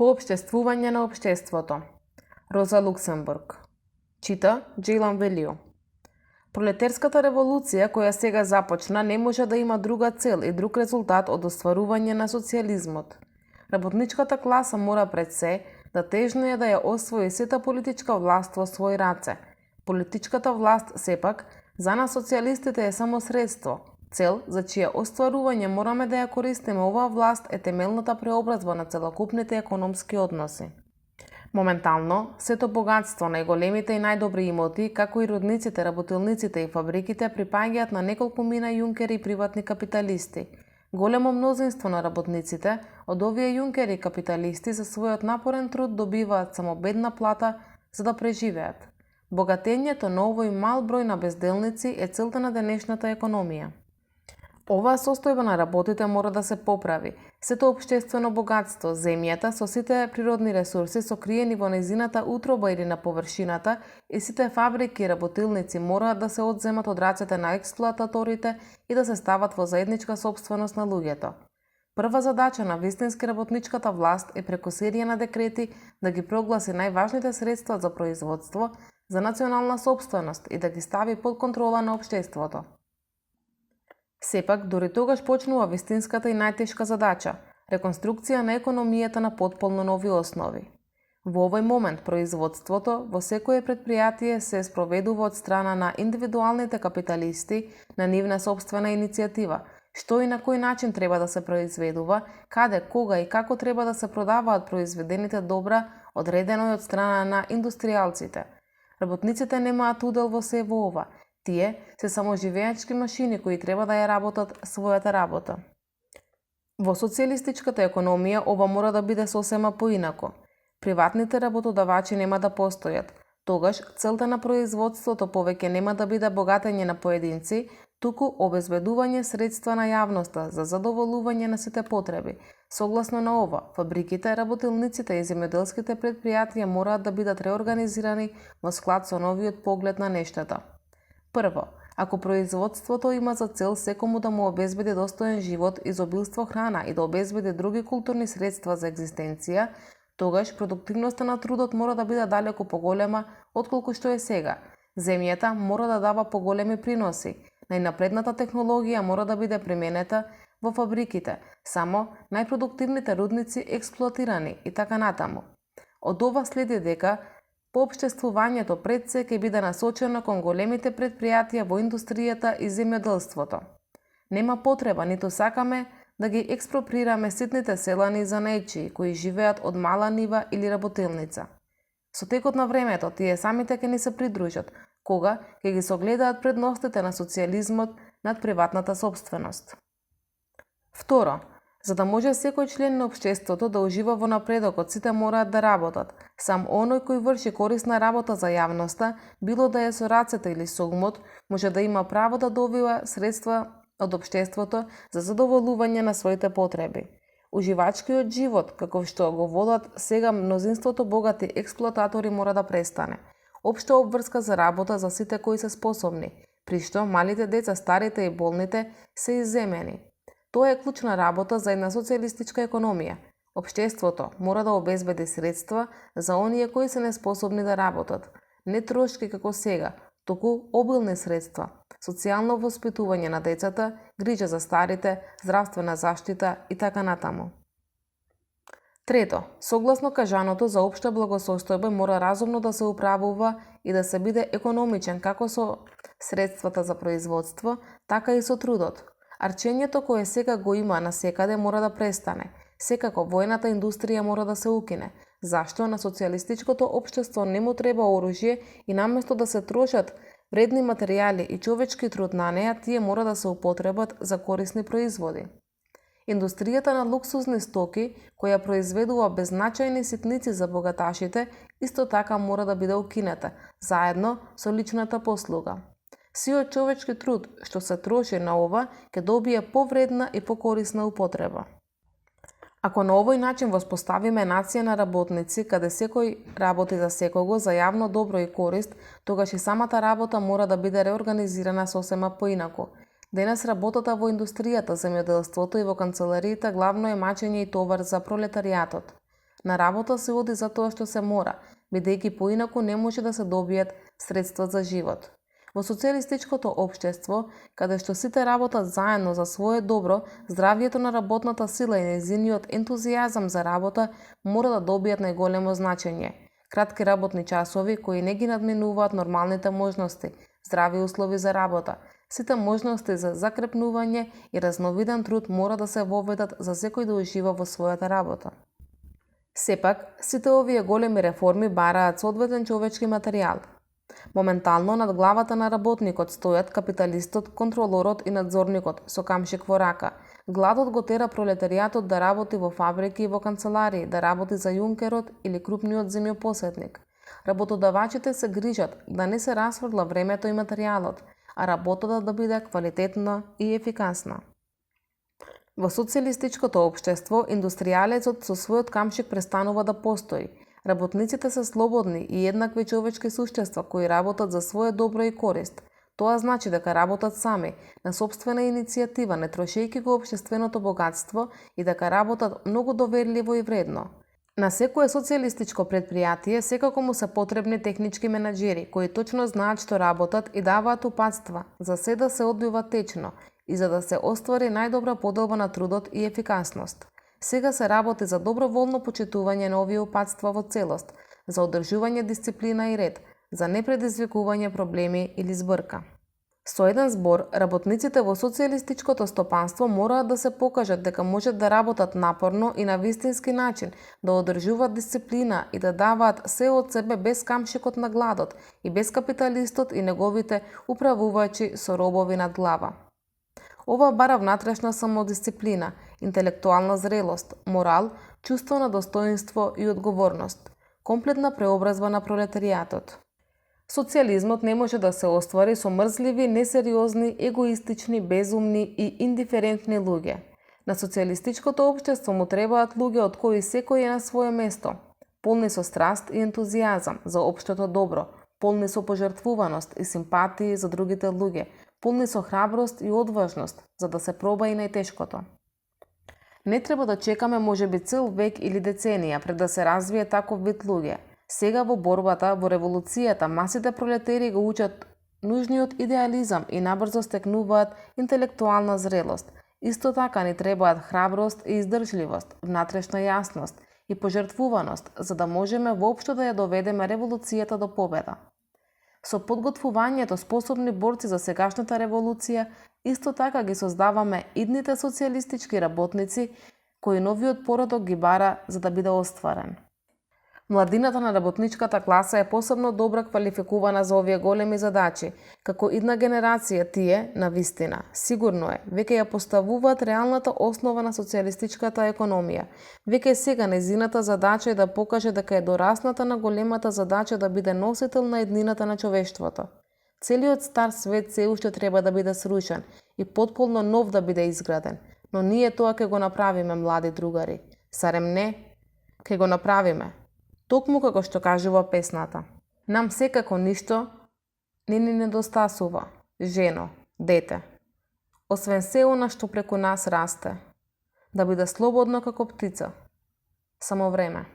Поопштествување на општеството. Роза Луксембург. Чита Джейлан Велио. Пролетарската револуција која сега започна не може да има друга цел и друг резултат од остварување на социјализмот. Работничката класа мора пред се да тежнее да ја освои сета политичка власт во своји раце. Политичката власт сепак за нас социјалистите е само средство. Цел за чија остварување мораме да ја користиме оваа власт е темелната преобразба на целокупните економски односи. Моментално, сето богатство, најголемите и најдобри имоти, како и родниците, работилниците и фабриките припаѓаат на неколку мина јункери и приватни капиталисти. Големо мнозинство на работниците од овие јункери и капиталисти за својот напорен труд добиваат само бедна плата за да преживеат. Богатењето на овој мал број на безделници е целта на денешната економија. Оваа состојба на работите мора да се поправи. Сето општествено богатство, земјата со сите природни ресурси сокриени во нејзината утроба или на површината и сите фабрики и работилници мораат да се одземат од рацете на експлоататорите и да се стават во заедничка сопственост на луѓето. Прва задача на вистински работничката власт е преку серија на декрети да ги прогласи најважните средства за производство, за национална сопственост и да ги стави под контрола на општеството. Сепак, дори тогаш почнува вистинската и најтешка задача – реконструкција на економијата на потполно нови основи. Во овој момент производството во секое предпријатие се спроведува од страна на индивидуалните капиталисти на нивна сопствена иницијатива, што и на кој начин треба да се произведува, каде, кога и како треба да се продаваат произведените добра, одредено и од страна на индустријалците. Работниците немаат удел во се во ова. Тие се само живеачки машини кои треба да ја работат својата работа. Во социјалистичката економија ова мора да биде сосема поинако. Приватните работодавачи нема да постојат. Тогаш целта на производството повеќе нема да биде богатење на поединци, туку обезбедување средства на јавноста за задоволување на сите потреби. Согласно на ова, фабриките, работилниците и земјоделските предпријатија мораат да бидат реорганизирани во склад со новиот поглед на нештата. Прво, ако производството има за цел секому да му обезбеди достоен живот, изобилство храна и да обезбеди други културни средства за екзистенција, тогаш продуктивноста на трудот мора да биде далеку поголема отколку што е сега. Земјата мора да дава поголеми приноси. Најнапредната технологија мора да биде применета во фабриките, само најпродуктивните рудници експлоатирани и така натаму. Од ова следи дека поопштествувањето пред се ќе биде насочено кон големите предпријатија во индустријата и земјоделството. Нема потреба, ниту сакаме да ги експроприраме ситните селани за занаетчии кои живеат од мала нива или работилница. Со текот на времето тие самите ќе ни се придружат, кога ќе ги согледаат предностите на социјализмот над приватната сопственост. Второ, за да може секој член на општеството да ужива во напредокот, сите мораат да работат. Сам оној кој врши корисна работа за јавноста, било да е со рацете или со умот, може да има право да добива средства од општеството за задоволување на своите потреби. Уживачкиот живот, како што го водат сега мнозинството богати експлоататори, мора да престане. Општа обврска за работа за сите кои се способни, при што малите деца, старите и болните се изземени. Тоа е клучна работа за една социјалистичка економија. Општеството мора да обезбеди средства за оние кои се неспособни да работат. Не трошки како сега, туку обилни средства. Социјално воспитување на децата, грижа за старите, здравствена заштита и така натаму. Трето, согласно кажаното за општа благосостојба мора разумно да се управува и да се биде економичен како со средствата за производство, така и со трудот. Арчењето кое сега го има насекаде мора да престане. Секако војната индустрија мора да се укине. Зашто на социјалистичкото општество не му треба оружје и наместо да се трошат вредни материјали и човечки труд на неа, тие мора да се употребат за корисни производи. Индустријата на луксузни стоки, која произведува беззначајни ситници за богаташите, исто така мора да биде укината, заедно со личната послуга. Сиот човечки труд што се троши на ова ќе добие повредна и покорисна употреба. Ако на овој начин воспоставиме нација на работници, каде секој работи за секого, за јавно добро и корист, тогаш и самата работа мора да биде реорганизирана сосема поинаку. Денес работата во индустријата, земјоделството и во канцелариите главно е мачење и товар за пролетаријатот. На работа се оди затоа што се мора, бидејќи поинаку не може да се добијат средства за живот. Во социјалистичкото општество, каде што сите работат заедно за свое добро, здравјето на работната сила и нејзиниот ентузијазам за работа мора да добијат најголемо значење. Кратки работни часови кои не ги надминуваат нормалните можности, здрави услови за работа, сите можности за закрепнување и разновиден труд мора да се воведат за секој да ужива во својата работа. Сепак, сите овие големи реформи бараат соодветен човечки материјал. Моментално над главата на работникот стојат капиталистот, контролорот и надзорникот со камшик во рака. Гладот го тера пролетаријатот да работи во фабрики и во канцеларии, да работи за Јункерот или крупниот земјопосетник. Работодавачите се грижат да не се расфрла времето и материјалот, а работата да биде квалитетна и ефикасна. Во социјалистичкото општество, индустријалецот со својот камшик престанува да постои. Работниците се слободни и еднакви човечки суштества кои работат за свое добро и корист. Тоа значи дека работат сами, на сопствена иницијатива, не трошејќи го општественото богатство и дека работат многу доверливо и вредно. На секое социјалистичко предпријатие секако му се потребни технички менаџери кои точно знаат што работат и даваат упатства за се да се одвива течно и за да се оствари најдобра поделба на трудот и ефикасност. Сега се работи за доброволно почитување на овие упатства во целост, за одржување дисциплина и ред, за непредизвикување проблеми или збрка. Со еден збор, работниците во социјалистичкото стопанство мораат да се покажат дека можат да работат напорно и на вистински начин, да одржуваат дисциплина и да даваат се од себе без камшикот на гладот и без капиталистот и неговите управувачи со робови над глава. Ова бара внатрешна самодисциплина, интелектуална зрелост, морал, чувство на достоинство и одговорност, комплетна преобразба на пролетаријатот. Социјализмот не може да се оствари со мрзливи, несериозни, егоистични, безумни и индиферентни луѓе. На социјалистичкото општество му требаат луѓе од кои секој е на свое место, полни со страст и ентузијазам за општото добро, полни со пожртвуваност и симпатии за другите луѓе, полни со храброст и одважност, за да се проба и најтешкото. Не треба да чекаме можеби цел век или деценија пред да се развие таков вид луѓе. Сега во борбата, во револуцијата, масите пролетери го учат нужниот идеализам и набрзо стекнуваат интелектуална зрелост. Исто така ни требаат храброст и издржливост, внатрешна јасност и пожртвуваност, за да можеме воопшто да ја доведеме револуцијата до победа. Со подготвувањето способни борци за сегашната револуција, исто така ги создаваме идните социјалистички работници, кои новиот породок ги бара за да биде остварен. Младината на работничката класа е посебно добра квалификувана за овие големи задачи, како идна генерација тие, на вистина, сигурно е, веќе ја поставуваат реалната основа на социјалистичката економија. Веќе сега нејзината задача е да покаже дека е дорасната на големата задача да биде носител на еднината на човештвото. Целиот стар свет се уште треба да биде срушен и потполно нов да биде изграден, но ние тоа ќе го направиме, млади другари. Сарем не, ќе го направиме. Токму како што кажува песната. Нам секако ништо не ни недостасува, жено, дете. Освен се она што преку нас расте, да биде слободно како птица. Само време.